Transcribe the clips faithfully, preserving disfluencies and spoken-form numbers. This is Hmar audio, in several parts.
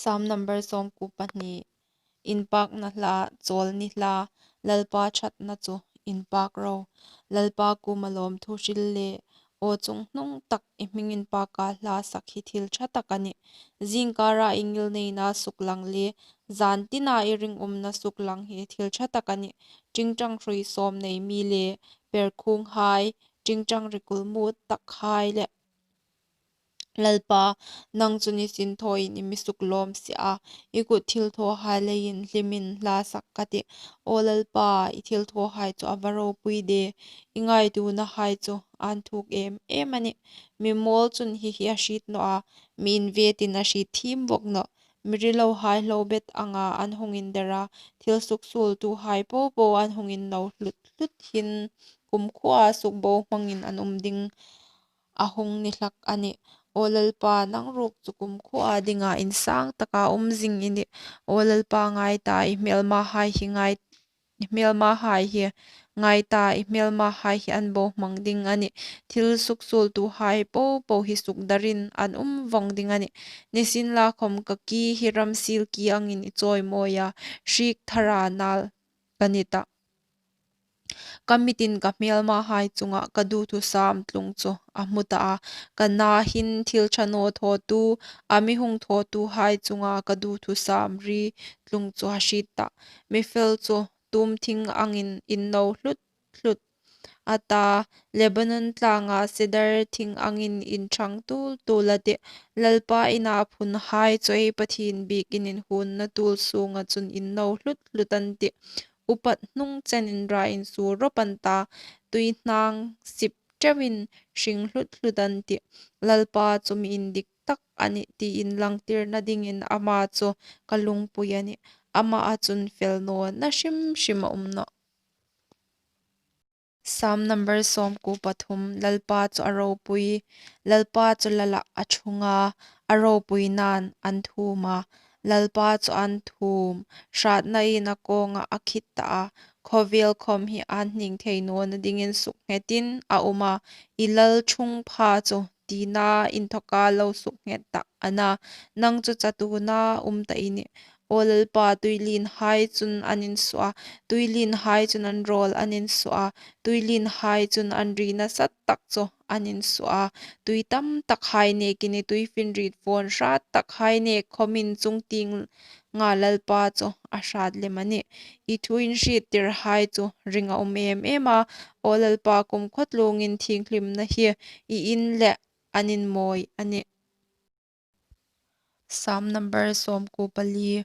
Sam number sawmkuo pahni. Inpakna hla, chawlni hla, Lalpa ṭhatna chu inpak ro. Lalpa kuoma lawmthu hril le, aw chunghnung tak, i hming inpaka hla sak hi thil ṭha tak a nih. Zingkara i ngilneina suklang le, zan tina i ringumna suklang hi thil ṭha tak a nih. Ṭingṭang hrui sawm nei mi le, perkhuonghai, ṭingṭang ri kulmut takhai le, Lalpa, nang chu ni sinthawiin i mi suklawm si a, i kut thilthawhai leiin hlimin hla sak ka tih. Aw Lalpa, i thilthawhai chu a va ropui de, i ngaituonahai chu an thuk em em a nih. Mi mawl chun hi hi a hriet naw a, mi invetin a hriet thiem bawk nawh. Mi rilohai hlobet anga an hung inder a, thil suksuoltuhai popo an hung inno hlut hlut hin, kumkhuoa sukbohmangin an um ding a hung ni hlak a nih. Aw Lalpa, nang ruok chu kumkhuoa dinga insang taka um zing i nih. Aw Lalpa, ngai ta, i hmelmahai hi ngai, i hmelmahai hi ngai ta, i hmelmahai hi an bohmang ding a nih. Thil suksuoltuhai popo hi sukdarin an um vawng ding a nih. Nisienlakhawm ka ki hi ramsiel ki angin i chawimawi a, hriek thara nal ka ni tah. Ka mitin ka hmelmahai chunga ka duthusam tlung chu a hmu ta a, ka na hin thil ṭha naw thawtu, a mi hung thawtuhai chunga ka duthusam ri tlung chu a hriet tah. Mi fel chu tum thing angin inno hlut hlut a ta, Lebanon tlanga cedar thing angin inṭhang tul tul a tih. Lalpa ina phunhai chu ei Pathien biekin inhuonna tuol sunga chun inno hlut hlut an tih. Upat hnung chenin ra insuo rawp an ta, tuihnang sip ṭeuin hring hlut hlut an tih. Lalpa chu mi indik tak a nih tiin langtirna dingin ama chu ka lungpui a nih. Ama a chun fel nawna hrim hrim a um nawh. Sam number sawmkuo pathum. Lalpa chu a ropui, Lalpa chu lalah a ṭhung a, a ropuinain an thum a. Lalpa chu an thum, hratnain a kawnga a khit ta a. Khawvel khawm hi an hning thei nawna dingin suknghetin a um a. I lal ṭhungpha chu tina inthoka lo suknghet tah a na, nang chu chatuona um ta i nih. Aw Lalpa, tuilienhai chun an insuo a, tuilienhai chun an rawl an insuo a, tuilienhai chun an ri nasat tak chu an insuo a, tui tam takhai nekin i tuifinriet fawn hrat takhai nek khawmin chungtienga Lalpa chu a hrat lem a nih. I thu inhriettirhai chu ring a um em em a, aw Lalpa, kumkhawtluongin thienghlimna hi i in leh an inmawi a nih. Sam number sawmkuo pali.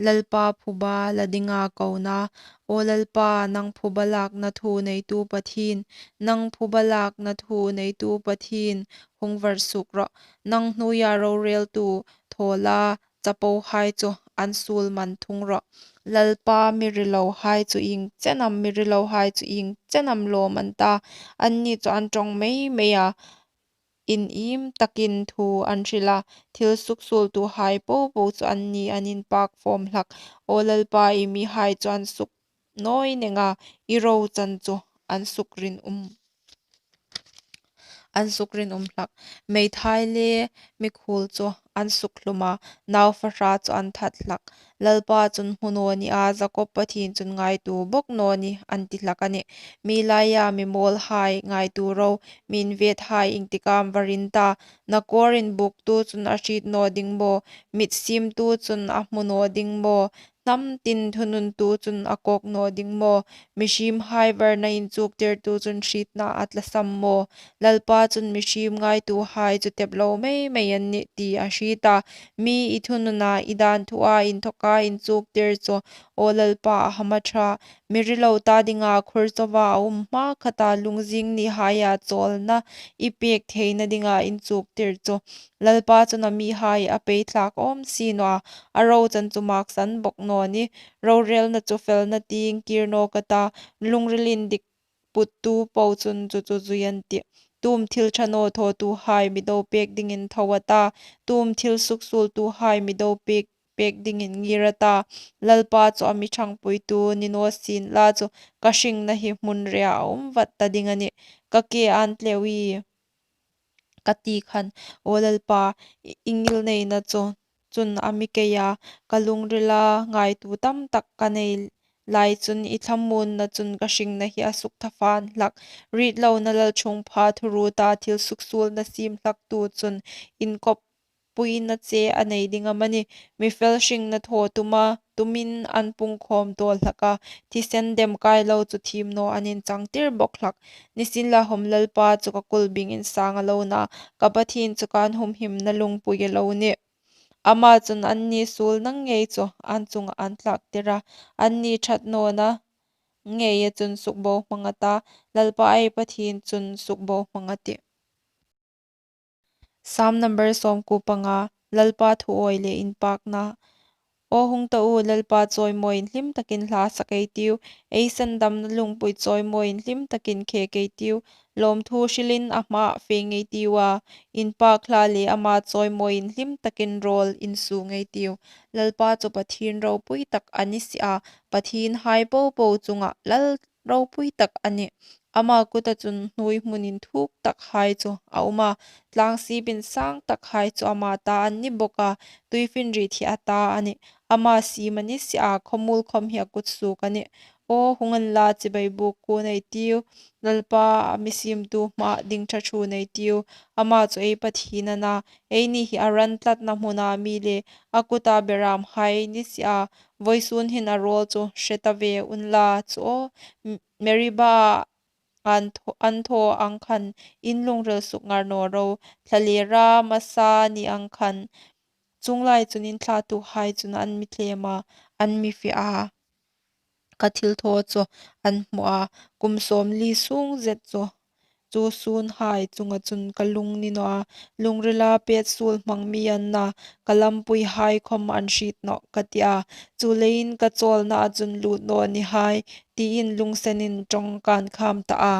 Lalpa phuba la dinga kona. Aw Lalpa, nang phuba lakna thu neitu Pathien, nang phuba lakna thu neitu Pathien, hung var suok rawh. Nang hnuoia roreltu thaw la, chapohai chu an suol man thung rawh. Lalpa, mi rilohai chu ieng chen am, mi rilohai chu ieng chen am lawm an ta. Anni chu an ṭawng mei mei a, iniem takin thu an hril a, thil suksuoltuhai popo chu anni an inpak fawm hlak. Aw Lalpa, i mihai chu an suk nawi neng a, i rochan chu an suk rinum, an suk rinum hlak. Meithai le mikhuol chu an suk hlum a, nau fahra chu an that hlak. Lalpa chun hmu naw ni a, Jakob Pathien chun ngaituo bawk naw ni, an ti hlak a nih. Mi laia mi mawlhai, ngaituo ro, mi invethai iengtik am var in ta. Nakawr inbuktu chun a hriet naw ding maw? Mitsiemtu chun a hmu naw ding maw? Hnam tin thununtu chun a kawk naw ding maw? Mihriemhai varna inchuktirtu chun hrietna a tlasam maw? Lalpa chun mihriem ngaituohai chu teplo mei mei an nih ti a hriet a. Mi i thununa, i dan thua inthoka inchuktir chu, aw Lalpa, a hama ṭha. Mi rilo ta dinga khur choa a um hma khata lungzing nihaia chawlna i pek theina dinga inchuktir chu. Lalpa chun a mihai a pei thlak awm si naw a, a rochan chu maksan bawk naw ni. Rorelna chu felna tieng kir nawk a ta, lungril indik puttu po chun chu chu zui an tih. Tu am thil ṭha naw thawtuhai mi do pek dingin tho a ta, tu am thil suksuoltuhai mi do pek, pek dingin ngir a ta. Lalpa chu a mi ṭhangpuitu ni naw sien la chu ka hringna hi hmun rea a um vat ta ding a nih. Ka ke an tleu ie ka ti khan, aw Lalpa, i, i ngilneina chu chun a mi kei a, ka lungrila ngaituo tam tak ka nei lai chun i thlamuonna chun ka hringna hi a suk thafa hlak. Ritlona lalṭhungpha thuruota thil suksuolna siem hlaktu chun inkawppuina che a nei ding am a ni? Mi fel hringna thaw tuma, tumin an pungkhawm tawl hlak a, thisen dem kai lo chu thiem naw an inchangtir bawk hlak. Nisienlakhawm Lalpa chu ka kulbing insang a lo na, ka Pathien chu ka humhimna lungpui a lo nih. Ama chun anni suolna ngei chu an chungah an tlaktir a, anni ṭhat nawna ngeia chun sukbohmang a ta, Lalpa ei Pathien chun sukbohmang a tih. Sam number sawmkuo panga, Lalpa thu awi le inpakna. Aw hung ta u, Lalpa chawimawiin hlim takin hla sak ei tiu, ei sandamna lungpui chawimawiin hlim takin khek ei tiu, lawmthu hrilin a hmaah fe ngei tiu a, inpak hla le ama chawimawiin hlim takin rawl insuk ngei tiu. Lalpa chu Pathien ropui tak a ni si a, pathienhai popo chunga lal ropui tak a nih. Ama kuta chun hnuoi hmun inthuk takhai chu a um a, tlang sip insang takhai chu ama ta an ni bawk a, tuifinriet hi a ta a nih. Ama siem a ni si a, khawmuol khawm hi a kutsuok a nih. Aw hung unla, chibai buk kuon ei tiu, Lalpa a mi siemtu hmaah ding ṭha ṭhuon ei tiu. Ama chu ei Pathien a na, eini hi a ran tlatna hmuna mi le a kuta berâmhai ei ni si a, vawisun hin a rawl chu hre ta ve unla chu aw, Meriba an thaw, an thaw ang khan in lungril suk ngar naw ro, thlalera Masa ni ang khan. Chuong lai chun in thlatuhai chun an mi tlem a, an mi fe a, ka thilthaw chu an hmu a, kum sawmli sung zet chu chu sunhai chunga chun ka lung ni naw a, lungrila pet suol hmang mi an na, ka lampuihai khawm an hriet nawh ka ti a, chuleiin ka chawlnaa chun lut naw ni hai, tiin lungsenin ṭawng kan kham ta a.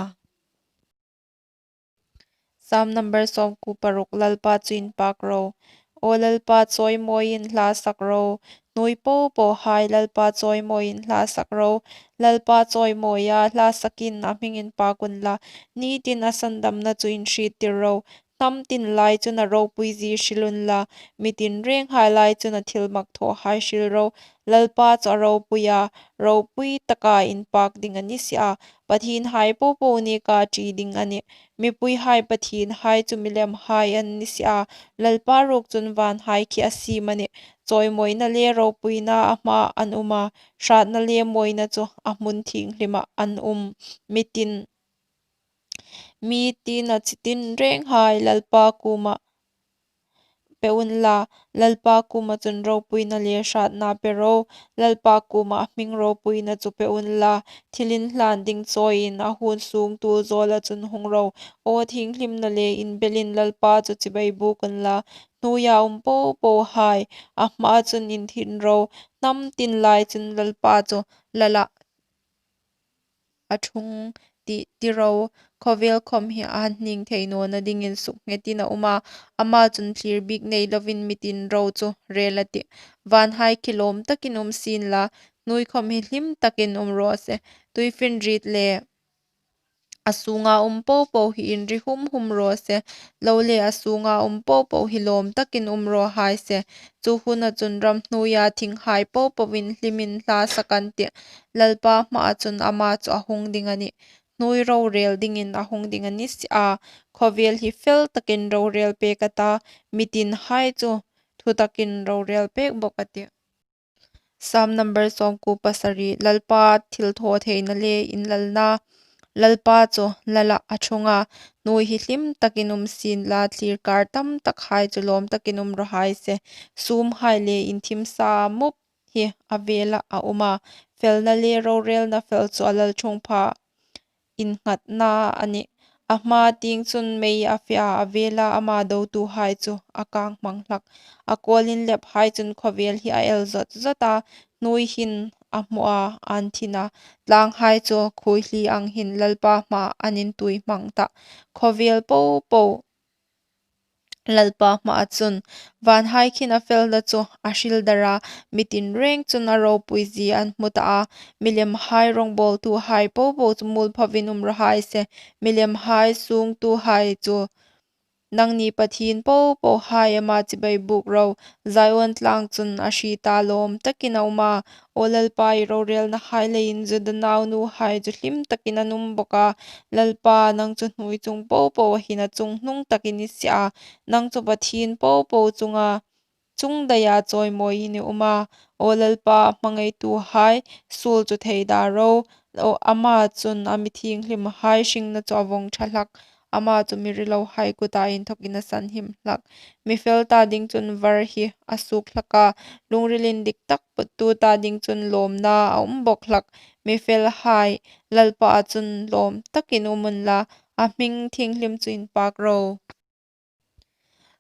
Sam number sawmkuo paruk, Lalpa chu inpak ro. Aw Lalpa chawimawiin hla sak ro. Hnuoi popo hai Lalpa chawimawiin hla sak ro. Lalpa chawimawia hla sakin a hming inpak unla, nitin a sandamna chu inhriettir ro. Hnam tin lai chun a ropuizie hril unla, mi tinrenghai lai chun a thilmak thawhai hril ro. Lalpa chu a ropui a, ropui taka inpak ding a ni si a, pathienhai popo neka ṭi ding a nih. Mipuihai pathienhai chu milemhai an ni si a, Lalpa ruok chun vanhai khi a siem a nih. Chawimawina le ropuina a hmaah an um a, hratna le mawina chu a hmun thienghlimah an um. Mi tin, mi tina chi tinrenghai Lalpa kuoma pe unla, Lalpa kuoma chun ropuina le hratna pe ro. Lalpa kuoma a hming ropuina chu pe unla, thil inhlan ding chawiin a huon sung tul zawla chun hung ro. Aw thienghlimna le inbelin Lalpa chu chibai buk unla, hnuoia um popo hai a hmaa chun inthin ro. Hnam tin lai chun Lalpa chu lala a ṭhung ti, ti ro. Khawvel khawm hi a hning thei nawna dingin suknghetin a um a, ama chun thlir bik nei lovin mi tin ro chu rel a tih. Vanhai khi lawm takin um sienla, hnuoi khawm hi hlim takin um raw se. Tuifinriet le a sunga um popo hi inri hum hum raw se. Lo le a sunga um popo hi lawm takin um raw hai se. Chu huna chun ram hnuoia thinghai popo in hlimin hla sak an tih. Lalpa hmaa chun ama chu a hung ding a nih. Hnuoi rorel dingin a hung ding a ni si a. Khawvel hi fel takin rorel pek a ta, mi tinhai chu thu takin rorel pek bawk a tih. Sam number sawmkuo pasari, Lalpa thilthawtheina le inlalna. Lalpa chu lala a ṭhung a, hnuoi hi hlim takin um sienla, thlirkar tam takhai chu lawm takin um raw hai se. Sumhai le inthim sa mup hi a vela a um a, felna le rorelna fel chu a lalṭhungpha innghatna a nih. A hma tieng chun mei a fe a, a vela ama dotuhai chu a kang hmang hlak. A kawl inlephai chun khawvel hi a el zawt zawt a, hnuoi hin a hmu a, an thin a. Tlanghai chu khuoihli ang hin Lalpa hmaa an intui hmang ta. Khawvel popo Lalpa hmaa chun vanhai khin a felna chu a hril dar a, mi tinreng chun a ropuizie an hmu ta a. Milemhai rawngbawltuhai popo chu muolphovin um raw hai se. Milemhai sungtuhai chu Nangni pathien po pohai, ama chibai buk ro. Zion tlâng chun a hriet a, lawm takin a um a. Aw Lalpa, i rorelnahai leiin Juda naunuhai chu hlim takin an um bawk a. Lalpa, nang chu hnuoi chung po po hin a chunghnung takin i si a. Nang chu pathien po po chunga chung daia chawimawiin i um a. Aw Lalpa, hmangaituhai suol chu theida ro. Aw, ama chun a mi thienghlimhai hringna chu a vawng ṭha hlak. Ama chu mi rilohai kuta inthawkin a sanhim hlak. Mi fel ta ding chun var hi a suok hlak a, lungril indik tak puttu ta ding chun lawmna a um bawk hlak. Mi felhai Lalpaa chun lawm takin um unla, a hming thienghlim chu inpâk ro.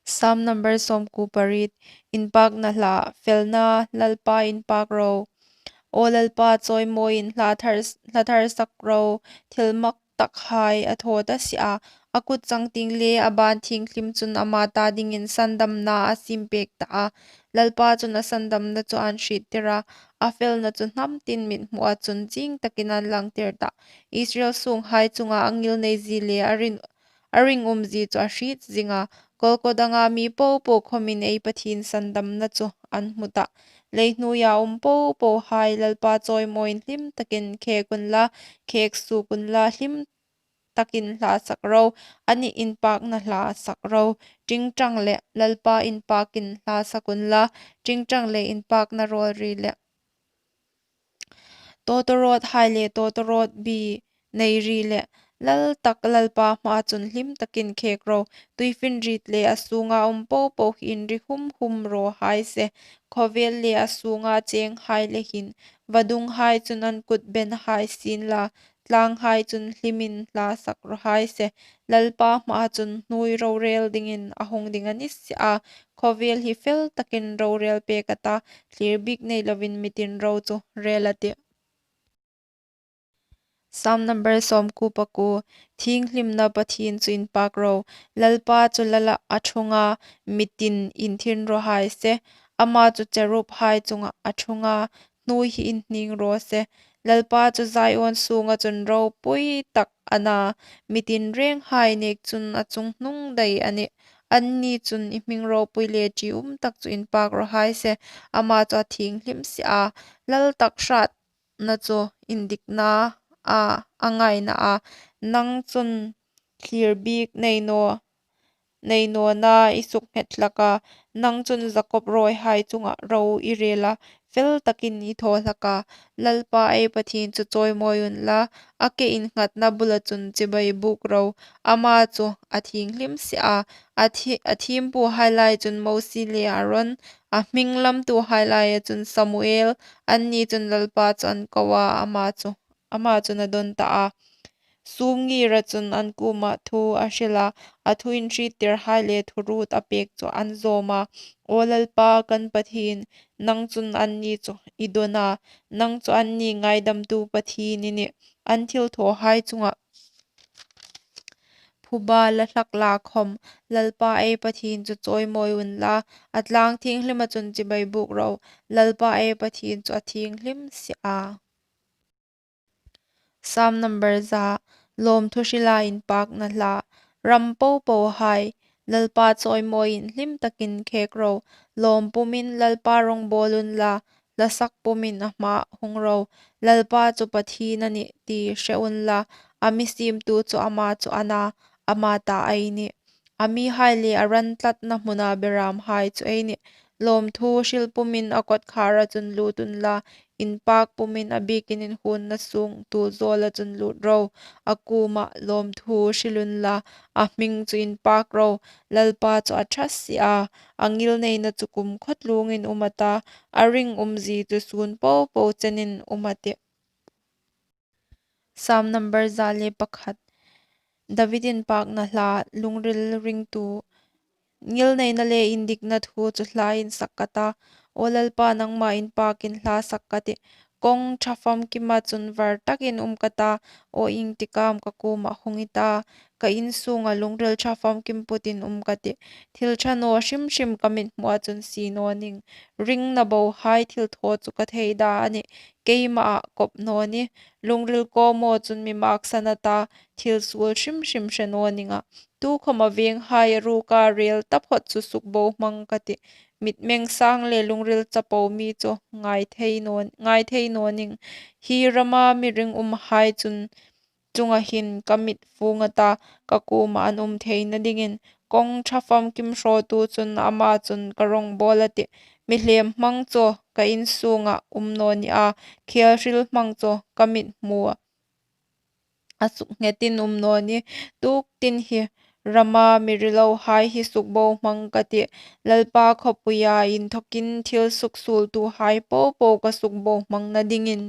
Sam number sawmkuo pariet. Inpâkna hla. Felna. Lalpa, inpâk ro. Aw Lalpa, chawimawiin hla thar, hla thar sak ro. Thil mak takhai a thaw ta si a. A kut changtieng le a ban thienghlim chun ama ta dingin sandamna a siempêk ta a. Lalpa chun a sandamna chu a'n hriettir a, a felna chu hnam tin mithmua chun chieng takin a'n langtir tah. Israel sunghai chunga a ngilneizie le a ring, a ringumzie chu a hriet zing a. Kawlkawt anga mi po po khawmin ei Pathien sandamna chu an hmu tah. Leihnuoia um po pohai, Lalpa chawimawiin hlim takin khêk unla, khêk suok unla, hlim takin hla sak ro. Ani, inpâkna hla sak ro. Ṭingṭang le Lalpa inpâkin hla sak unla, ṭingṭang le inpâkna râwl ri le. Tawtawrawthai le tawtawrawt bi nei ri le. Lal tak Lalpa hmaa chun hlim takin khêk ro. Tuifinriet le a sunga um po po hi inri hum hum raw hai se. Khawvel le a sunga chenghai le hin vadunghai chun an kut ben hai sienla, tlânghai chun hlimin hla sak raw hai se. Lalpa hmaa chun hnuoi rorêl dingin a hung ding a ni si a. Khawvel hi fel takin rorêl pêk a ta, thlierbik nei lovin mi tin ro chu rêl a tih. Sam number sawmkuo pakuo. Thienghlimna Pathien chu inpâk ro. Lalpa chu lalah a ṭhung a, mi tin inthin raw hai se. Ama chu cherubhai chungah a ṭhung a, hnuoi hi inhning raw se. Lalpa chu Zion sunga chun ropui tak a na, mi tin renghai nêk chun a chunghnung dai a nih. Anni chun i hming ropui le ṭium tak chu inpâk raw hai se. Ama chu a thienghlim si a. Lal tak hratna chu indikna a, a ngaina a. Nang chun thlierbik nei naw, nei nawna i suknghet hlak a. Nang chun Jakob rawihai chungah ro i rêl a, fel takin i thaw hlak a. Lalpa ei Pathien chu chawimawi unla, a ke innghatna bula chun chibai buk ro. Ama chu a thienghlim si a. A thi-, a thiempuhai lai chun Mosie le Aron, a hming lamtuhai laia chun Samuel, anni chun Lalpa chu an ko a, ama chu, ama chun a dawn ta a. Sûm ngîra chun an kuomah thu a hril a, a thu inhriettirhai le thuruot a pêk chu an zâwm a. Aw Lalpa kan Pathien, nang chun anni chu i dawn a, nang chu anni ngaidamtu Pathien i nih. An thilthawhai chungah phuba la hlak la khawm, Lalpa ei Pathien chu chawimawi unla, a tlâng thienghlima chun chibai buk ro. Lalpa ei Pathien chu a thienghlim si a. Sam number za. Lawmthu hrila inpâkna hla. Ram po pohai, Lalpa chawimawiin hlim takin khêk ro. Lawm pumin Lalpa rawngbawl unla, hla sak pumin a hmaah hung ro. Lalpa chu Pathien a nih ti hre unla, a mi siemtu chu ama chu a na, ama ta ei nih. A mihai le a ran tlatna hmuna berâmhai chu ei nih. Lawmthu hril pumin a kawtkhâra chun lût unla, inpâk pumin a biekin inhuonna sûng tulzâwla chun lût ro. A kuomah lawmthu hril unla, a hming chu inpâk ro. Lalpa chu a ṭha si a, a ngilneina chu kumkhawtluongin um a ta, a ringumzie chu sûn po po chenin um a tih. Sam number za le pakhat. David inpâkna hla. Lungril ringtu. Ngilneina le indikna thu chu hla insak ka ta, aw Lalpa, nangma inpâkin hla sak ka tih. Kawng ṭha famkima chun var takin um ka ta, aw iengtik am ka kuomah hung i ta, ka in sûnga lungril ṭha famkim putin um ka tih. Thil ṭha naw hrim hrim ka mithmua chun sie naw ning. Ringna bohai thilthaw chu ka theida a nih, keimaah kawp naw ni. Lungril kawmaw chun mi mâksan a ta, thil suol hrim hrim hre naw ning a. Tukhawma vênghai a ruka rêl taphawt chu sukbohmang ka tih, Mitmeng sâng le lungril chapo mi chu ngai thei naw ning. Hi Rama mi ringumhai chunga hin ka mit fûng a ta, Ka kuomah an um theina dingin. Kawng ṭha famkim hrawtu chun ama chun ka rawng bâwl a tih, Mi hlêm hmang chu ka in sûngah um naw ni a, Khêl hril hmang chu ka mithmuah a suknghetin um naw nih. Tukin hi Rama mi rilohai hi sukbohmang ka tih, Lalpa khawpuia inthawkin thil suksuoltuhai po po ka sukbohmangna dingin.